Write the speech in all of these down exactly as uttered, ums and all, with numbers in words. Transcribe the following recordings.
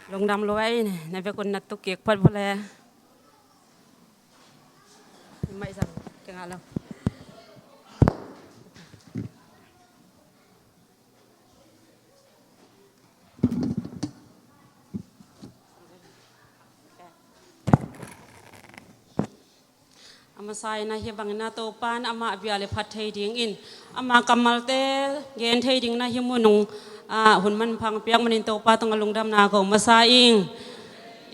Lungdam lua ei, na vekun na tuk kik phat vua le. Mai zang, kengah lo. A masa in ah hih bangin ah Topa in amah bia le phat thei dingin, ama kammalte gen thei dingin ah hih mun ung, ah, hun manpha piak manin Topa tungah lungdamna ko masa ing.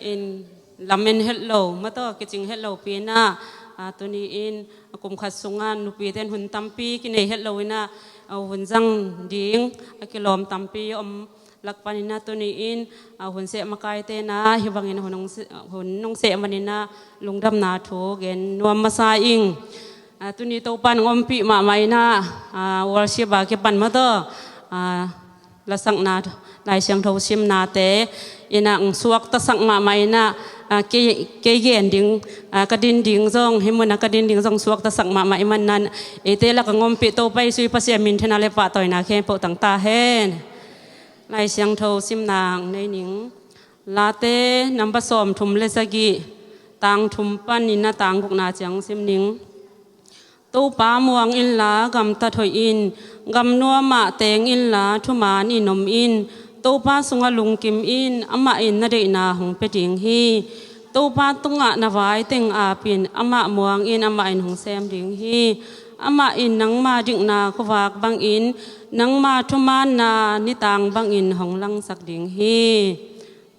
In lamen het lo, mataw kicing het lo pi in ah, ah, tuni in a kum khat sungah nupite in hun tampi kinei het lo in ah, ah, hun zang ding a kilawm tampi om lak panin ah tuni in, ah, hun seh makaite in ah hih bangin hun nong se-, hun nong seh manin ah lungdamna thu gen nuam masa ing. Ah, tuni Topa in hong ompih mahmah in ah, ah, worship a kipan mataw, ah, lasakna, Lai Siangtho simnate in ah hong suaktasak mahmah in ah, ah, kei, kei gen ding, ah, ka din ding zong, hih mun ah ka din ding zong suaktasak mahmah i hih manin ah, eite lakah hong ompih Topa i sui Pasian minthanna le pahtawina khempeuh tang ta hen. Lai Siangtho simna nei ning. Late number sawmthum le sagih, tang thum panin ah tang gukna ciang sim ning. Topa muang inla gamtat hoih in, gam nuamah teng inla thumanin om in. Topa sungah lungkim in, amah in na deihna hong pia ding hi. Topa tungah na vai teng ap in, amah muang in, amah in hong sem ding hi. Amah in nangma dikna khuavak bangin, nangma thumaanna nitang bangin hong langsak ding hi.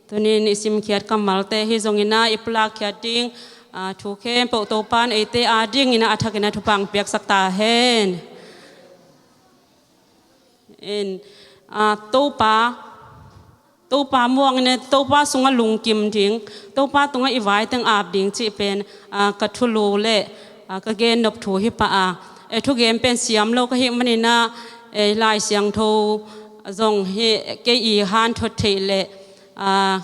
Tuni in i simkhiat kammalte hi zongin ah i pulak khiat ding, ah, thu khempeuh Topa in eite adingin ah a thakin ah thupha hong piaksak ta hen. In, ah, Topa, Topa muang in ah Topa sungah lungkim ding, Topa tungah i vai teng ap ding cih pen, ah, ka thulu le, ah, ka gennop thu hi pah a. E, thugen pen siam lo ka hih manin ah, e, Lai Siangtho zong hi kei i hanthot theih le, ah,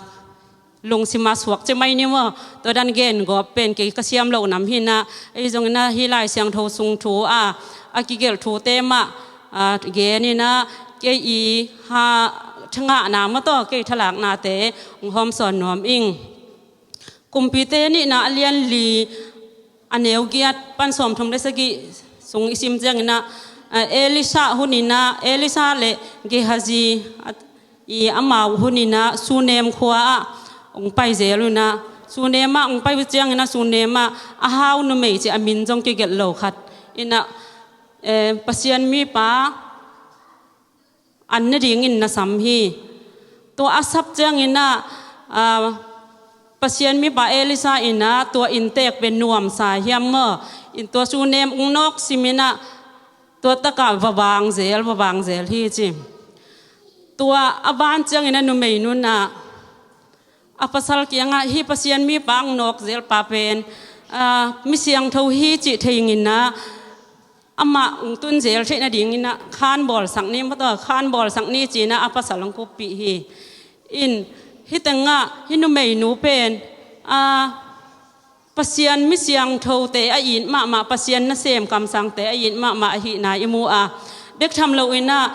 lungsim ah suak ci mai ni maw. Tua dan gen gawp pen kei ka siam loh nam hi in ah, ahi zongin ah hih Lai Siangtho sung thu ah a kigelh thute mah, ah, gen in ah kei i ha, thangahna mataw, kei thalaknate hong hawmsawn nuam ing. Kumpite nihna a lian li, a neu giat pan sawmthum le sagih sung i sim ciangin ah, ah, Elisha hun in ah, Elisha le Gehazi, ah, i amau hun in ah Sunem khua ah hong pai zel un ah, Sunem ah hong pai uh ciangin ah Sunem ah a hau numei ci a min zong kigelh lo khat in ah, eh, Pasian mipa an ne dingin na sam hi. Tua a sap ciangin ah, ah, Pasian mipa Elisha in ah tua inntek pen nuamsa hiam maw. In tua Sunem hong nawk sim in ah tua takah va vang zel, va vang zel hi ci. Tua a ban ciangin ah numei nu in ah a pasal kiangah hih Pasian mipa hong nawk zel pa pen, ah, mi siangtho hi cih thei ing in ah amah hong tun zel theih nadingin ah khan bawlsak ni mataw, khan bawlsak ni ci in ah a pasal hong kuppih hi. In hih tengah hih numeinu pen, ah, Pasian mi siangthote a it mahmah, Pasian nasem kamsangte a it mahmah ahihna i mu a, bek tham loin ah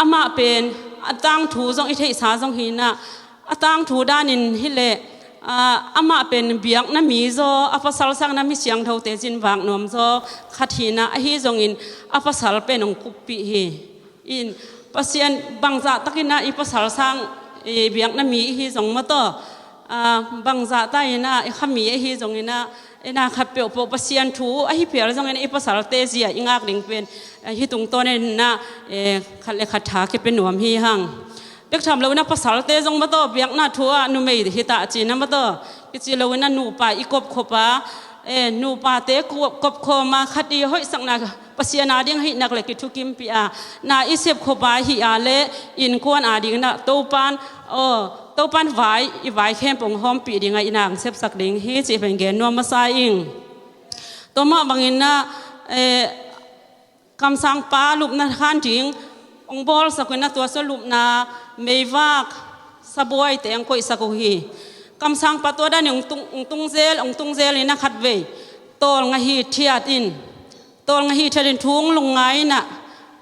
amah pen a tangthu zong i theihsa zong hi in ah, a tangthu danin hi leh, ah, amah pen biakna mi zaw, a pasal sangin ah mi siangthote cin vak nuam zaw khat hi in ah, ahi zongin a pasal pen hong kuppih hi. In Pasian bangzah takin ah i pasal sang, eh, biakna mi i hi zong mataw, ah, bangzah ta in ah i kha mi i hi zongin ah, i na khat peuhpeuh Pasian thu ahi phial zongin i pasalte zia i ngak ding pen, eh, hih tungtawn in ah, eh, khat le khat tha kipia nuam hi hang. Bek tham loin ah pasalte zong mataw biakna thu ah numei hi ta ci in ah mataw kici loin ah nupa i kopkhop a, eh, nupate kop, kopkhawm a khat i hoihsakna Pasian ading ahih nak le kithukimpih a, na i sepkhop a hi a le innkuan adingin ah Topan, aw, Topan vai, i vai khempeuh hong hawmpih ding a, i na hong sepsak ding hi cih pen gen nuam masa ing. Tua mah bangin ah, eh, kamsangpa lupna khan ding hong bawlsak uh in ah tua sung lupna meivak sabuaite hong koihsak uh hi. Kamsangpa tua danin hong tung, hong tung zel, hong tung zel in ah khatvei tawlnga hi thiat in, tawlnga hi thiat in thu hong lungngai in ah,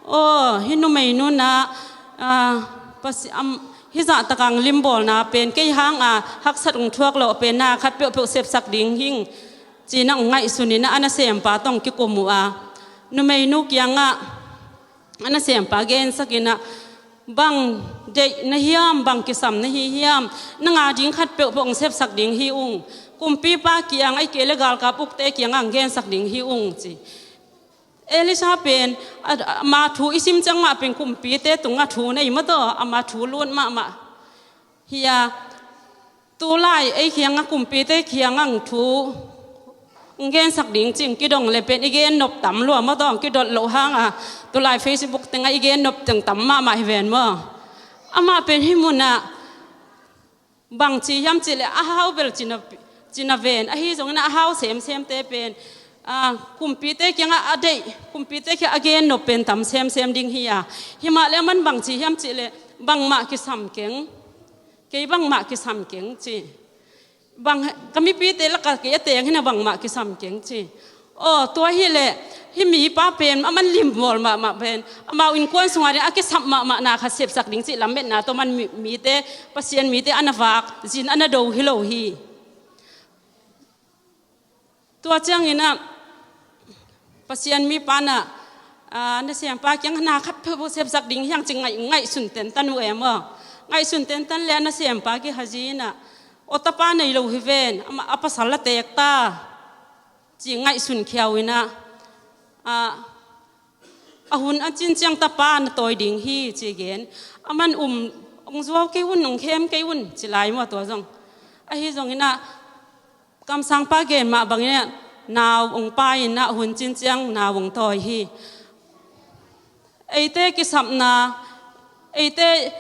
aw, hih numeinu in ah, ah, Pasi-, am, hih zahtakah hong limbawlna pen kei hanga haksat hong thuak loh pen na khat peuhpeuh sepsak ding hing, ci-in hong ngaihsun in a, a nasempa tawh hong kikum uh a, numeinu kiangah a nasempa gensak in a, bang deih na hiam, bang kisam na hi hiam, nang a ding khat peuhpeuh hong sepsak ding hi ung. Kumpipa kiang ahih kei leh galkap ukte kiangah hong gensak ding hi ung, ci. Elisha pen, a, a, ama thu i sim ciang mah pen kumpite tungah thu nei maw taw, ama thu lut mahmah hi a, tulai ei kiangah kumpite kiangah hong thu hong gensak ding ci-in kidong leh pen i gen nop tam lua maw taw, hong kidot loh hanga tulai Facebook tengah i gen nop teng tam mahmah hi ven maw. Amah pen hih munah bang ci hiam cih leh a hau bel cina, cina ven, ahi zongin a hau semsemte pen, a, kumpite kiangah a deih, kumpite kiangah a gen nop pen tam semsem ding hi a. Himah leh aman bang ci hiam cih leh bangmah kisam keng, kei bangmah kisam keng ci. Bang, ka mipite lakah kei a teng hi na bangmah kisam keng ci. Aw, tua hi leh hih mipa pen aman limbawl mahmah pen, amau innkuan sungah ding a kisap mahmah na khat sepsak ding cih lametna tawh aman mi, mite, Pasian mite a na vak, zin a na do hi lo hi. Tua ciangin a, Pasian mipa na, a, nasempa kiang na khat peuhpeuh sepsak ding hi hang ci ngaih, ngaihsun tentan uh e maw. Ngaihsun tentan leh a nasempa kihazin a, aw tapa nei lo hi ven, a, a pasal a teek ta, ci ngaihsun khia uh in a, a, a hun a cin ciang tapa na tawi ding hi ci gen. Aman um, hong zuau kei un, hong khem kei un ci lai maw tua zong. Ahi zongin a, kamsangpa gen mah bangin a, nau hong pai in a, a hun cin ciang nau hong tawi hi. Eite kisapna, eite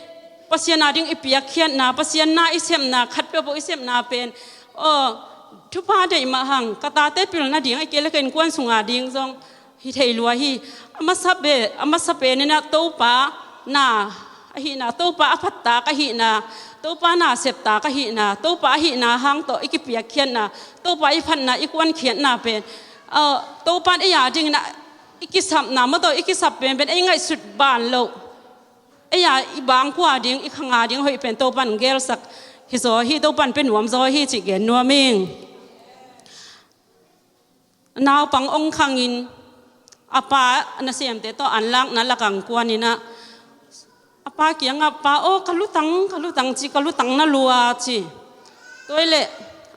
Pasian a ding i piakkhiatna, Pasian na i sepna, khat peuhpeuh i sepna pen, aw, thupha deih mah hang, ka tate pilna ding, ahih kei leh ka innkuan sunga ding zong hi thei lua hi. A masa pen, a masa pen in a Topa na ahihna, Topa a phat tak ahihna, Topa na sep tak ahihna, Topa ahihna hang tawh i kipiakkhiatna, Topa i phatna, i kuankhiatna pen, aw, Topa in ei a dingin a i kisapna maw taw, i kisap penpen ei ngaihsut ban loh, ei a i bangkua ding, i khanga ding hoih pen Topa in hong gelsak hi zaw hi, Topa in pia nuam zaw hi cih gen nuam ing. Naupang hong khangin a pa, a nasemte tawh an lakna lakah hong kuan in a, a pa kiangah, "Pa aw, ka lutang, ka lutang," ci, "ka lutang na lua," ci. Tua hi leh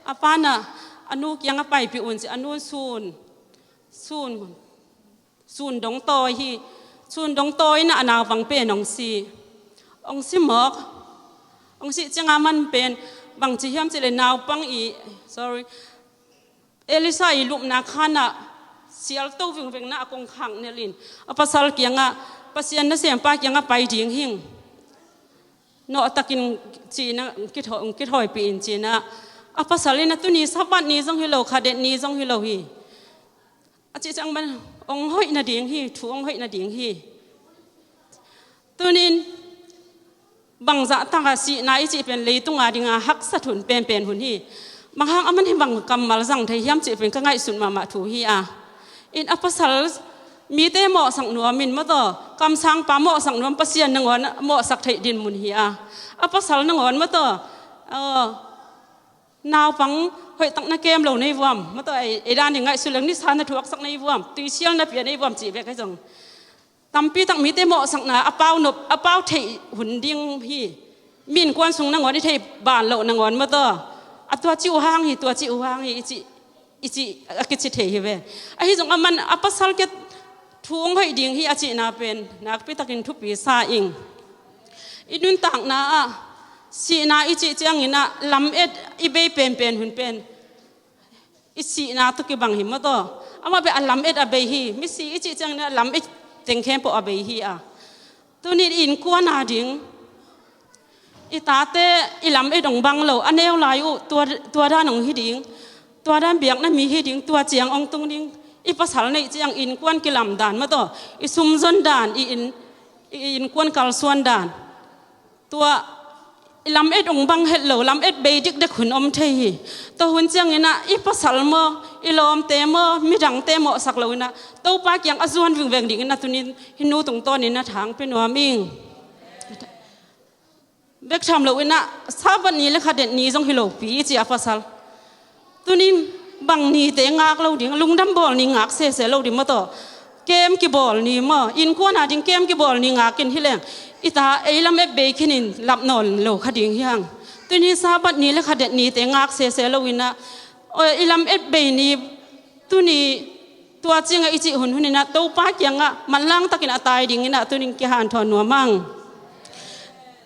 a pa na, a nu kiangah paipih un ci, a nu sun, sun, sun dong tawi hi. Sun dong tawi in a, a naupang pen hong si. Hong si mawk. Hong sih ciangah aman pen bang ci hiam cih leh naupang i, sorry, Elisha i lupna khanah sialto vingveng na a kongkhak nelin a pasal kiangah, Pasian nasempa kiangah pai ding hing, nawhtakin ci-in a kithawi, kithawipih in ci-in a, a pasal in a, "Tuni Sabbath ni zong hi lo, khadet ni zong hi lo hi," a cih ciang bang hong hoih nading hi, thu hong hoih nading hi. Tunin bangzah takah sihna i cih pen leitunga dinga haksat hun penpen hun hi. Bang hang aman hih bang kammal zang thei hiam cih pen ka ngaihsut mahmah thu hi a. In a pasal mite mawhsak nuam in maw taw, kamsangpa mawhsak nuam, Pasian nangawn mawhsak theih dinmun hi a. A pasal nangawn maw taw, aw, naupang hoihtak na kem lo na hi vuam maw taw, ei, ei dan ding ngaihsut leng nisa na thuaksak na hi vuam, tuisial na pia na hi vuam cih bek ahi zong, tampi tak mite mawhsakna a pau nop, a pau theih hun ding hi. Mi innkuan sung nangawn i theih ban loh nangawn maw taw, a tua ci uh hang hi, tua ci uh hang hi i cih, i cih a kici thei hi ve. Ahi zong aman a pasal kiang thu hong hoih ding hi a cihna pen nakpi takin thupi sa ing. I nuntakna ah sihna i cih ciangin ah lamet i bei penpen hun pen i sihna tawh kibang hi maw taw. Amah bek a lamet a bei hi. Misi i cih ciangin a lamet teng khempeuh a bei hi a. Tuni innkuan a ding, i tate i lamet hong bang lo, a neu lai uh tua, tua dan hong hi ding, tua dan biakna mi hi ding, tua ciang hong tung ding. I pasal neih ciang innkuan kilam dan maw taw, i sumzon dan, i inn, i innkuan kalsuan dan, tua i lamet hong bang het lo, lamet bei dikdek hun om thei hi. Tua hun ciangin ah i pasal maw, i lawmte maw, midangte mawhsak lo in ah Topa kiang a zuan vingveng dingin ah tunin hih nu tungtawnin ah thang pia nuam ing. Bek tham lo inah Sabbath ni le khadet ni zong hi lopi ci a pasal. Tunin bang nite ngak lo ding, lungdam bawl ni ngak sese lo ding maw taw. Kem kibawl ni maw, innkuan a ding kem kibawl ni ngakin hi leng i ta ei lam et bei khinin lap nawn lo kha ding hi hang. Tunin Sabbath ni le khadet nite ngak sese lo inah i lam et bei ni, tuni tua cinga i cih hunhun inah Topa kiangah manlang takin a tai ding inah tunin kihanthawn nuam hang.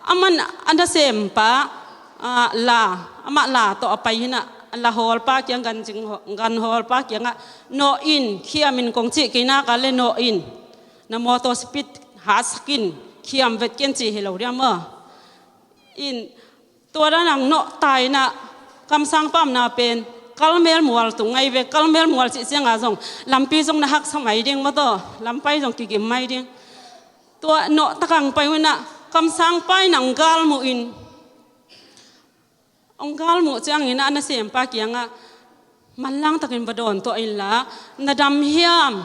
Aman a nasempa, ah, la, amah la tawh a pai inah la hawlpa kiang, ganzing haw-, gan hawlpa kiangah nawh in, khiam in kong cih kei nak a le nawh in, na mawtaw speed hatsak in, khiam vet ken ci hi lo diam maw. In tua dan ang nawh ta inah kamsang pamna pen Kalmel mual tung ngai ve, Kalmel mual cih cianga zong lampi zong na haksa mai ding maw taw, lampai zong kigim mai ding. Tua nawh takang pai unah kamsang pa inah ang galmuh in, ang galmuh ciangin a nasempa kiangah manlang takin va dawn tuah inla, na dam hiam,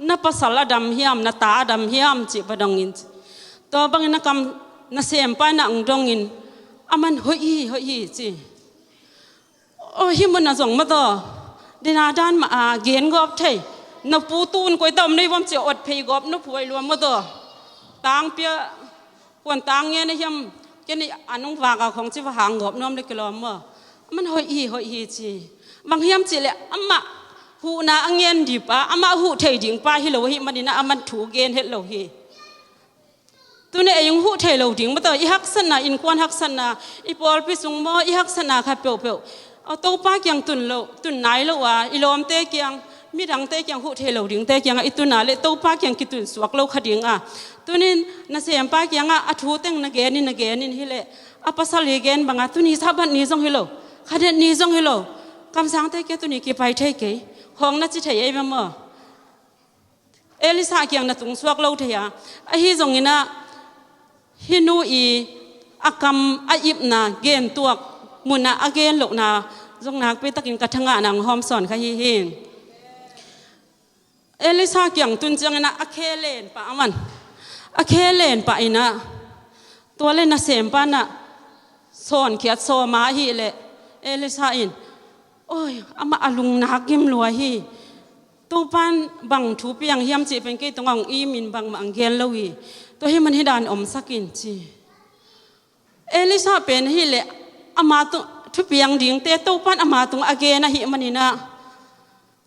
na pasal a dam hiam, na ta a dam hiam cih va dongin. Tua bangin a kam nasempa inah ang dongin, aman hoih hi, hoih hi ci. Aw, hi munah zong maw taw, dena dan mah a gen gawp thei. Na pu tun koi ta om nei vom ci a ot phei gawp na phuai luam maw taw. Tangpia kuan tang ngen a hiam, ken i a nung vaka khong ci va hang gawp nuam le kilawm maw. Aman hoih hi, hoih hi ci. Bang hiam cih leh amah huhna a ngen ding pa, amah huh thei ding pa hi lo hi maninah aman thu gen het lo hi. Tuni ei hong huh thei lo ding maw taw, i haksatna, innkuan haksatna, i pawlpi sung maw, i haksatna khat peuhpeuh a Topa kiang tun lo, tun nai lo a, i lawmte kiang, midangte kiang huh thei lo dingte kiangah i tun a le Topa kiang kitun suak lo kha ding a. Tunin nasempa kiangah a thu teng na gen in, na gen in hi leh a pasal i gen banga tuni Sabbath ni zong hi lo, khadet ni zong hi lo, kamsangte kia tuni kipai thei kei hong na ci thei ei ve maw. Elisha kiang na tungsuak lo thei a, ahi zonginah hih nu i a kam a ipna gentuak munah a gen lohna zong nakpi takin ka thangah nang hawm sawn kha hi hi. Elisha kiang tun cianginah a khe len pah a man, a khe len pah inah tua le nasempa nah sawnkhiat sawma ahih leh Elisha in, oi, amah a lungnak gim lua hi. Topan bang thu piang hiam cih pen kei tungah hong imin bangmah ang gen lo hi. Tua hi man hi dan omsak in ci. Elisha pen ahih leh ama tung thu piang dingte Topan ama tungah a gen ahih maninah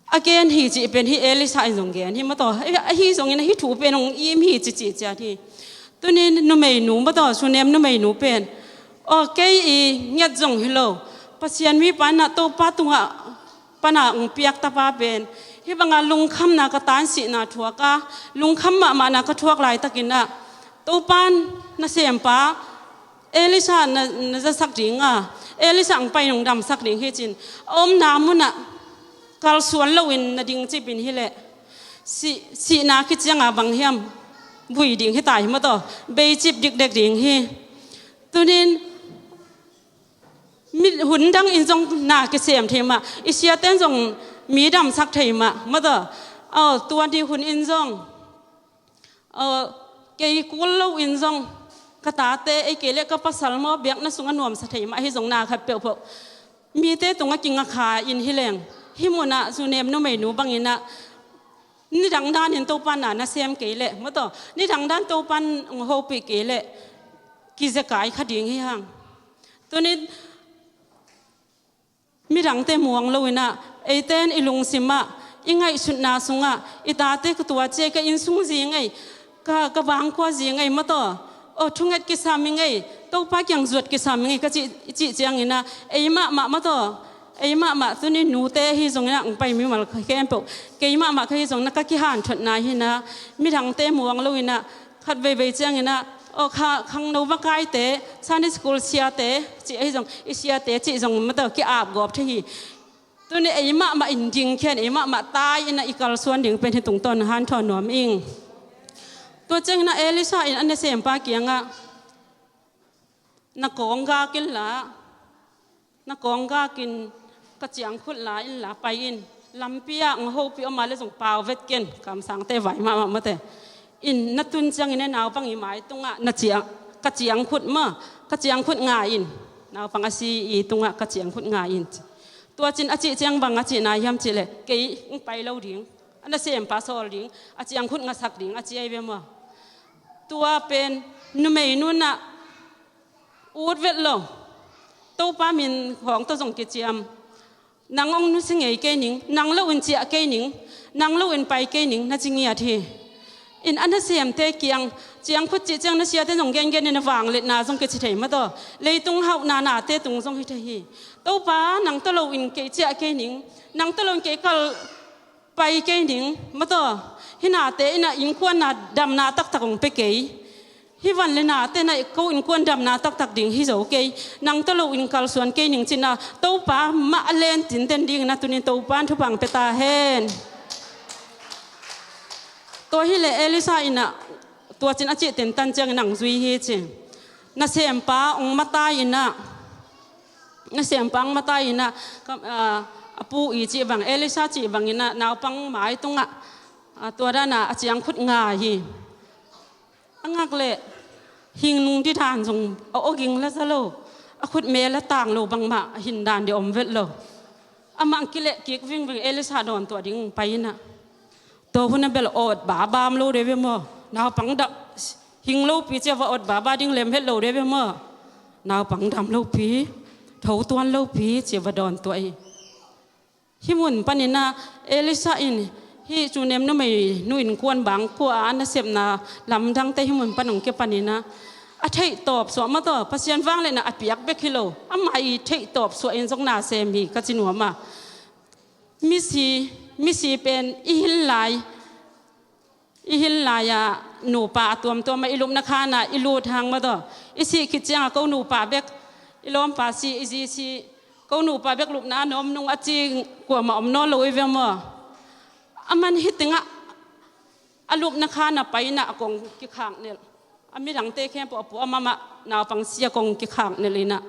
a gen hi cih pen hi Elisha in zong gen hi maw taw. Ahi zongin ahi thu pen hong im hi ci cih ciat hi. Tunin numeinu maw taw, Sunem numeinu pen, aw, kei i nget zong hi lo, Pasian mi pa inah Topa tungah pana hong piak tapa pen hih banga lungkhamna ka tan sihna thuak a, lungkham mahmahna ka thuak laitakinah Topan nasempa Elisha na, na zasak ding a, Elisha ang pai nong damsak ding hi cin a omna munah kalsuan loin na ding cipin hi leh sih, sihna kicianga bang hiam vui ding hi ta hi maw taw, beicip dikdek ding hi. Tunin mi hun dang in zong na kisem thei mah, i siate in zong mi damsak thei mah maw taw. Aw, tua ni hun in zong, aw, kei kul lo in zong ka tate ei kei le ka pasal maw biakna sungah nuamsa thei mah ahi zong na khat peuhpeuh mite tungah kingakha in hi leng hih munah Sunem numeinu banginah nidang danin Topan na na sem kei leh maw taw, nidang dan Topan hong hopih kei leh kizekai kha ding hi hang. Tunin midangte muang loinah eite in i lungsimah i ngaihsutna sungah i tate ka tua cia ka innsung zi ngei, ka, ka bangkua zi ngei maw taw, aw, thunget kisam i ngei, Topa kiang zuat kisam i ngei ka cih, i cih cianginah ei mahmah maw taw, ei mahmah tuni nute ahi zonginah ang pai mimal khempeuh kei mahmah ka hi zongna ka kihanthotna hinah midangte muang loinah khat veivei cianginah, aw, kha, khangno makaite, Sunday school siate cih ahi zong, i siate cih zong maw taw ki-ap gawp thei hi. Tuni ei mahmah in dingkhian, ei mahmah tai inah i kalsuan ding pen hi tungtawn hanthawn nuam ing. Tua cianginah Elisha in a nasempa kiangah, na kawng gak inla, na kawng gakin ka ciangkhut la inla pai in, lampi ah ang hopih om a le zong pau vet ken, kamsangte vai mahmah mawte. In na tun ciangin e naupang i mai tungah na ciah, ka ciangkhut maw, ka ciangkhut nga in, naupang a si i tungah ka ciangkhut nga in ci. Tua cin a cih ciang bang a cihna hiam cihleh, kei hong pai lo ding, a nasempa sawl ding, a ciangkhut ngasak ding a ci ahi ve maw. Tua pen numei nunah ut vet lo. Topa min khawng tawh zong kiciam. Nang hong nusia ngei kei ning, nang lo in ciah kei ning, nang lo in pai kei ning, na ci ngiat hi. In a nasemte kiang, ciangkhut cih ciang na siate zong gengen in a vangliatna zong kici thei mataw. Leitung hauhna nate tung zong hi thei hi. Topa nang tawh lo in kei ciah kei ning, nang tawh lo in kei kal pai kei ning mataw. Hih nate in a innkuan na damna taktak hong pia kei. Hih van le nate na ko innkuan damna taktak ding hi zo kei. Nang tawh lo in kalsuan kei ning cihna Topa mah a len tinten dingin a tunin Topa in thupha hong pia ta hen. Tua hileh Elisha in a tua cin a cih tentan ciangin hong zui hi ci. Nasempa hong matai in a, nasempa hong matai in a, ka, a, a pu i cih bang, Elisha cih bang in a, naupang mai tungah, a, tua dan a, a ciangkhut nga hi. A ngak leh hing nung dih dan zong a awging la za lo, a khutme la tang lo bangmah a hin dan dih om vet lo. Amah hong kileh kik vingving, Elisha dawn tuah ding hong pai in a. Tua hun a bel awt babam lo dih ve maw. Naupang dam, hing lopi cia va awt baba ding lem het lo dih ve maw. Naupang dam lopi, tho tuan lopi cia va dawn tuah hi. Hih mun panin a Elisha in hih Shunem numei nu innkuan bang kua a nasepna lamdangte hih mun pan hong kipanin a, a theihtawp suah mataw, Pasian vangliatna a piak bek hi lo, amah i theihtawp suah in zong na sem hi ka ci nuam a. Misi, misi pen i hin lai, i hin lai-ah nupa a tuamtuam ah i lupna khan ah i lut hang mataw, i sih khit ciangah ko nupa bek, i lawmpa sih, i zi sih, ko nupa bek lupna a na om nung a ci kuamah om nawn lo i ve maw. A man hih tengah a lupna khan ah pai in ah a kong kikhak nelh. A midangte khempeuh a pu a mamah naupang sia kong kikhak nelh in ah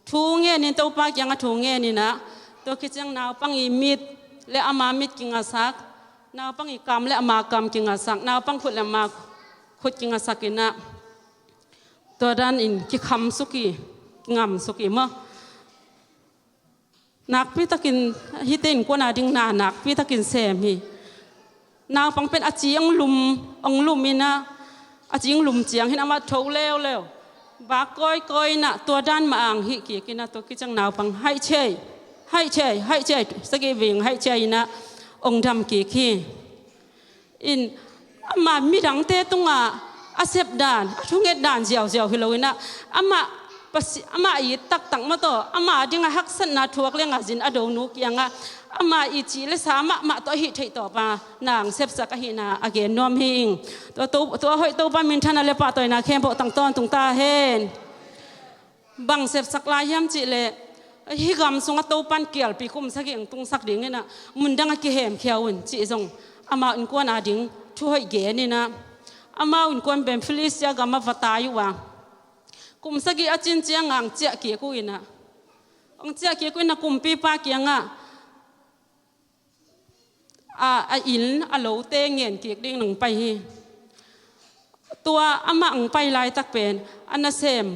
thu ngenin, Topa kiangah thu ngenin ah, tua khit ciang naupang i mit le ama mit kingasak, naupang i kam le ama kam kingasak, naupang khut le ama khut kingasak in ah, tua dan in kikham suk hi, kingam suk hi maw. Nakpi takin hihte innkuan a ding na nakpi takin sem hi. Naupang pen a ci hong lum, hong lum in ah, a ci hong lum ciang hin amah tho leuleu, bak kawikawi in ah, tua dan mah hong hih kik in ah, tua khit ciang naupang haih ciai, haih ciai, haih ciai, sagih vei hong haih ciai in ah hong dam kik hi. In ama midangte tungah a sep dan, a thunget dan ziauziau hi lo in ah, amah Pasi-, amah i taktak mataw, ama dingah haksatna thuak leng a zin a donu kiangah ama i cih le sa mahmah tawh a hih theihtawp a na hong sepsak ahihna a gen nuam hi ing. Tua to, tua hoih Topa minthanna le pahtawina khempeuh tang tawntung ta hen. Bang sepsak lai hiam cih leh, hih gam sungah Topa in kialpi kum sagih hong tungsak ding in ah, mundang a kihemkhia un cih zong amau innkuan a ding thu hoih gen in ah, amau innkuan pen Filistia gam ah va tai uh a, kum sagih a cin ciangah hong ciah kik uh in ah, hong ciah kik uh in ah, kumpipa kiangah a, a inn a lote ngen kik ding hong pai hi. Tua amah hong pai laitak pen a nasem,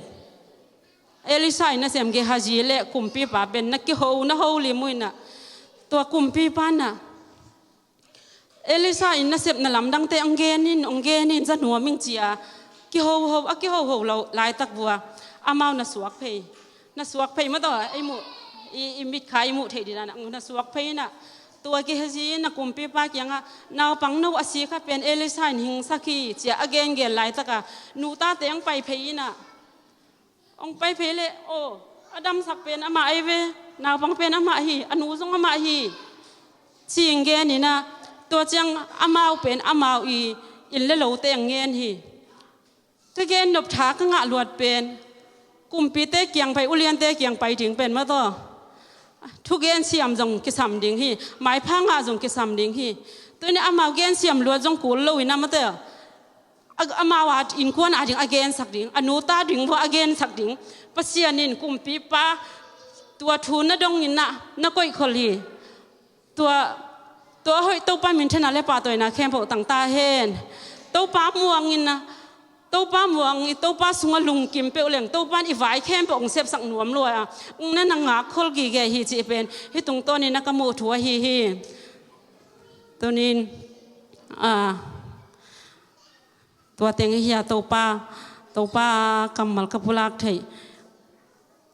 Elisha i nasem Gehazi le kumpipa pen na kiho, na ho lim uh in ah, tua kumpipa in ah, Elisha in nasepna lamdangte hong gen in, hong gen in, za nuam ing ci a kihoho, a kihoho lo laitak vua amau na suak phei, na suak phei mataw, i muh, i, i mitkha i muh theih dih dan ah na suak phei in ah, tua Gehazi in a kumpipa kiangah, naupang no a si kha pen Elisha in hingsak hi ci a a gengen laitak a, nu tate hong pai phei in ah, hong pai phei leh, aw, a damsak pen amah ahi ve, naupang pen amah hi, a nu zong amah hi, ci hong gen in ah, tua ciang amau pen amau i inn le lote hong ngen hi. Ka gen nop tha ka ngah luat pen kumpite kiang pai, uliante kiang pai ding pen mataw, thugen siam zong kisam ding hi, maipha ngah zong kisam ding hi. Tua in ah amau gen siam luat zong kul lo in ah mataw, a, amau a innkuan a ding a gensak ding, a nu ta ding vua a gensak ding, Pasian in kumpipa tua thu na dong in ah na koihkhol hi. Tua, tua hoih Topa minthanna le pahtawina khempeuh tang ta hen. Topa muang in ah, Topa muang i Topa sungah lungkim peuh leng Topa in i vai khempeuh hong sepsak nuam lua a, hong na na ngak khol gige hi cih pen hih tungtawnin a ka muh thu ahi hi. Tunin a, tua teng hi a, Topa, Topa kammal ka pulak thei.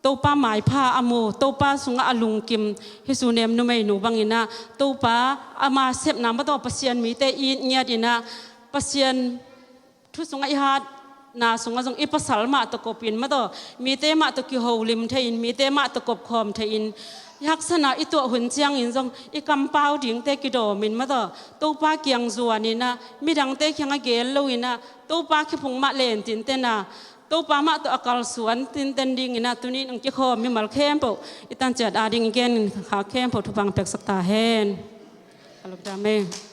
Topa maipha a mu, Topa sungah a lungkim, hih Sunem numeinu bangin a, Topa ama sepna mataw Pasian mite i ngiatin a, Pasian thu sungah i hatna sungah zong i pasal mah tawh kopin mataw, mite mah tawh kiholim thei-in, mite mah tawh kopkhawm thei-in, i haksatna i tuah hun ciangin zong i kampau dingte kidawmin mataw, Topa kiang zuanin a, midangte kiangah gel loin a, Topa khephung mah len tinten a, Topa mah tawh a kalsuan tinten dingin a, tunin hong kikhawm mimal khempeuh i tanciat ading i gen khak khempeuh thupha hong piaksak ta hen. Ka lungdam e.